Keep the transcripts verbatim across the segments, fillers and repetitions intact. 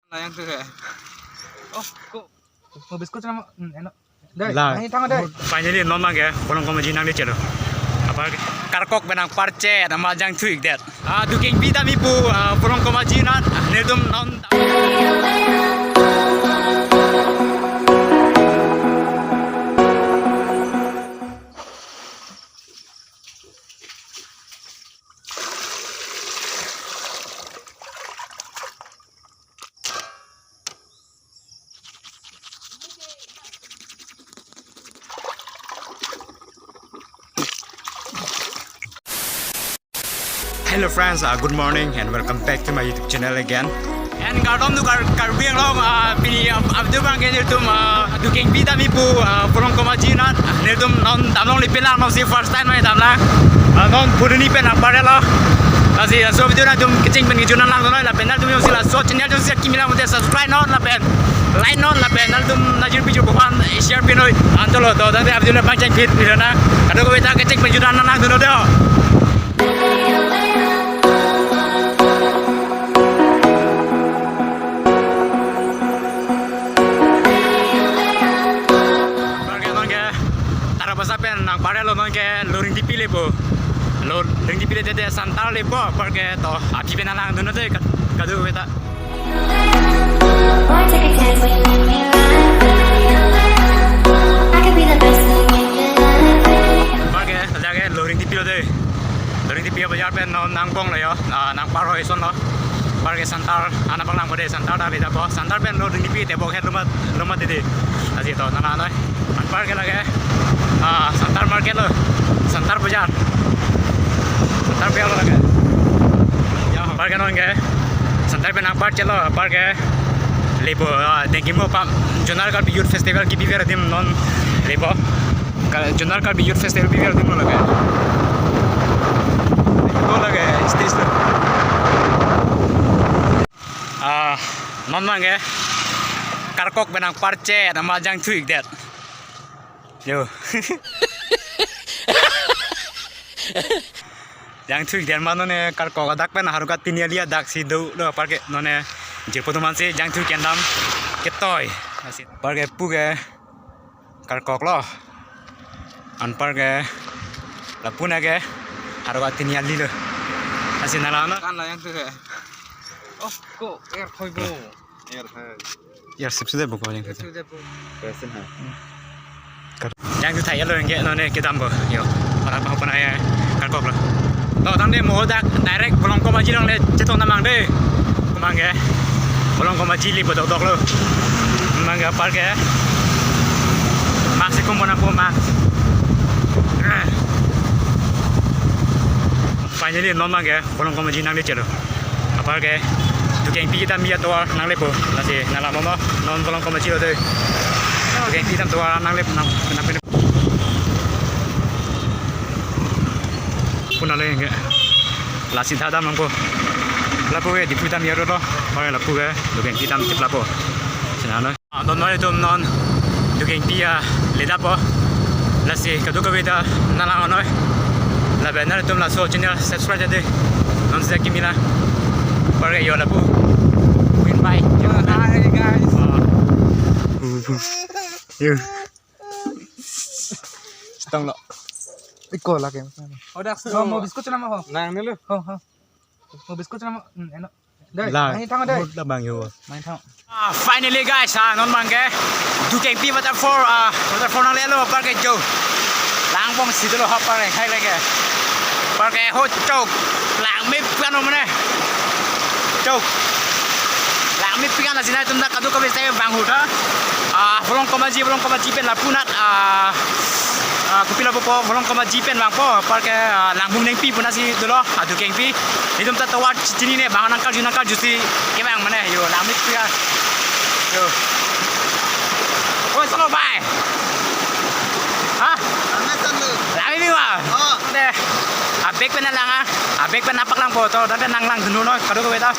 Layang ke. Oh, kok. Mo biscuit sama, hmm, enak. Dai, la. Nangji thang dai. Finally, non abang ke, Polong Komaji nangle chelo. Apar ke, karkok pen nangparche, nama jangthu-ikdet. Ah, Dukengpi ta mi pu, ah, Polong Komaji nat, nelitum non. Hello friends, uh, good morning and welcome back to my YouTube channel again. And kardom to Kar-, Karbi Anglong, uh, pini, uh, abdu abang ke nelitum, uh, Dukengpi ta mi pu, uh, Polong Komaji nat, nelitum non damlongle, penang non si first time nang damlang. Uh, non puduni pen nangparlo. Lasi, uh, so video nangtum kecheng pen kejut nanglang noi, lapen nangtum jongsi laso channel jongsi kimi lang mute subscribe non lapen like non lapen nangtum nangkirpi jok aphan share pi noi. Anchotlo to, tangte video le pangcheng phit pi nang. Kadokave ta kecheng pen kejut nanglang dun non do. Apar ke non ke Tarabasa pen nangparlo, non ke Loringtipi lepo. Loringtipi le tete Santar lepo, apar ke to aphi pen nanglang dun non de kad-, kadokave ta. Apar ke, ajak ke Loringtipi lo de. Loringtipi bajar pen non nangpong lo yo. Ah, nangpar hoi son lo. Apar ke Santar, ana bang nangpo de, Santar ta beda po. Santar pen Loringtipi tebok het loma, loma dede. Lasi to, nanglang noi. Apar ke lake, ah, Santar market lo, Santar bajar, Santar bajar lo lake. Ya, apar ke non ke, Santar pen nangparchelo, apar ke lepo, ah, Dengkimo pam, Zonal Karbi Youth Festival kipiver adim non lepo. Ka-, Zonal Karbi Youth Festival piver adim lo lake. Lo lake, stage lo. Ah, non abang ke, karkok pen nangparche, nama jangthu-ikdet. Yo. Jangthu-ikdet ma non ne karkok adak pen haruka tiniali adak si do lo, apar ke non ne jirpo atum aphan si jangthu kendam ketoi. Apar ke pu ke karkok lo. Anpar ke lapu na ke haruka tiniali lo. Lasi nanglang non. Kan layang ke. Oh, kok air khoi bo. Air hai. Air sip sip bo ko yang. Sip sip bo. Person ha. Kar-, jangthu thai lo yang ke non ne kedam bo. Yo. Para pa pa na ya karkok lo. To tangte mo dak direct Polong Komaji nangle chetong nangmang de. Abang ke Polong Komaji lepo dokdok lo. Abang ke apar ke mask si kum bona po mask. Finally non abang ke Polong Komaji nangle chelo. Apar ke Dukengpi ta mi atovar nanglepo. Lasi nanglang mo non Polong Komaji lo de. Dukengpi ta atovar nangle nang, nang pen. Puna le yang ke. Lasi tha dam nangpo. Lapu ke Diphu ta mi aro lo. Apar ke lapu ke Dukengpi ta mi chip lapo. Sina lo. Ah, non noi atum non Dukengpi, ah, le dapo. Lasi kadokave ta nanglang noi. Lapen nangtum laso channel subscribe tade. Non si kimi lang. Apar ke yo lapu. Win bye. Yo, hi guys. Ah. Yo. Sitang lo. Iko lake. Oh, dak. Ho, mo biscuit nama ho. Nangne lo. Ho, ho. Mo biscuit nama. Hmm, enak. Dai, la, nangji thang dai. Mo labang yo. Nangji thang. Ah, finally guys, ah, non abang ke Dukengpi waterfall, ah, waterfall nanglelo, apar ke jo. Lang bom si dolo, apar ke hai lake. Apar ke ho chok. Langmepik an mane. Chok. Langmepik an, lasi nangtum ta kadokave ta vang hu ta. Ah, Polong Komaji, Polong Komaji pen lapu nat, ah, ah, kopi lapu po, Polong Komaji pen vangpo, apar ke, ah, Langbung Nengpi pu na si dolo, ah, Dukengpi. Nelitum ta tovar chinine, bang nangkarju nangkarju si kevang mane, yo, langmepik an. Yo. Oi, solo bhai. Ha? Langmepik an lo. Langmepik an. Oh. De. Abag pen nanglang ah. Abag pen nangpaklangpo, to, tangte nanglang dun non, kadokave ta.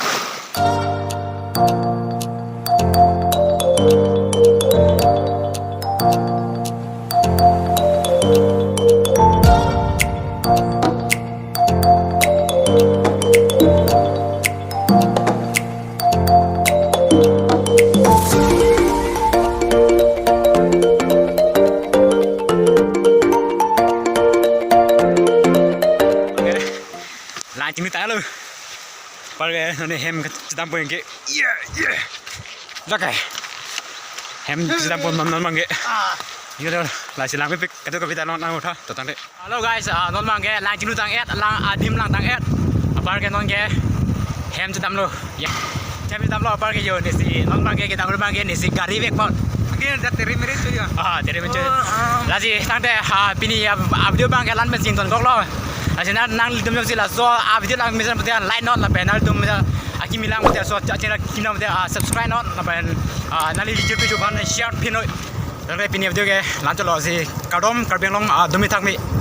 Oke, nonke hem chedampo ke. Iya, iya. Oke. Hem chedampo non non abangke. Ah. Yo, lasi langpik kadokave ta non nang utha to tangte. Hello guys, ah, non abangke lang chinglu tang-et, lang adim lang tang-et. Apar ke nonke hem chedamlo. Ya. Hem chedamlo apar ke yo nesi non abangke kedam abangke nesi gari vek pon. Again, that Tere Mere Choya. Ah, Tere Mere Choya. Oh, ah. Lasi tangte, ah, pini a, a video abangke la-an pen chingtonkoklo. Lasi nang, nanglitum jongsi laso a video lang mesen pute like non lapen nanglitum akimi lang pute laso channel akimi lang pute, ah, subscribe non lapen, ah, nangli video video aphan share pin non. Tangte pini video ke la-an chotlo, lasi kardom, Karbi Anglong, ah, dumi thakmi.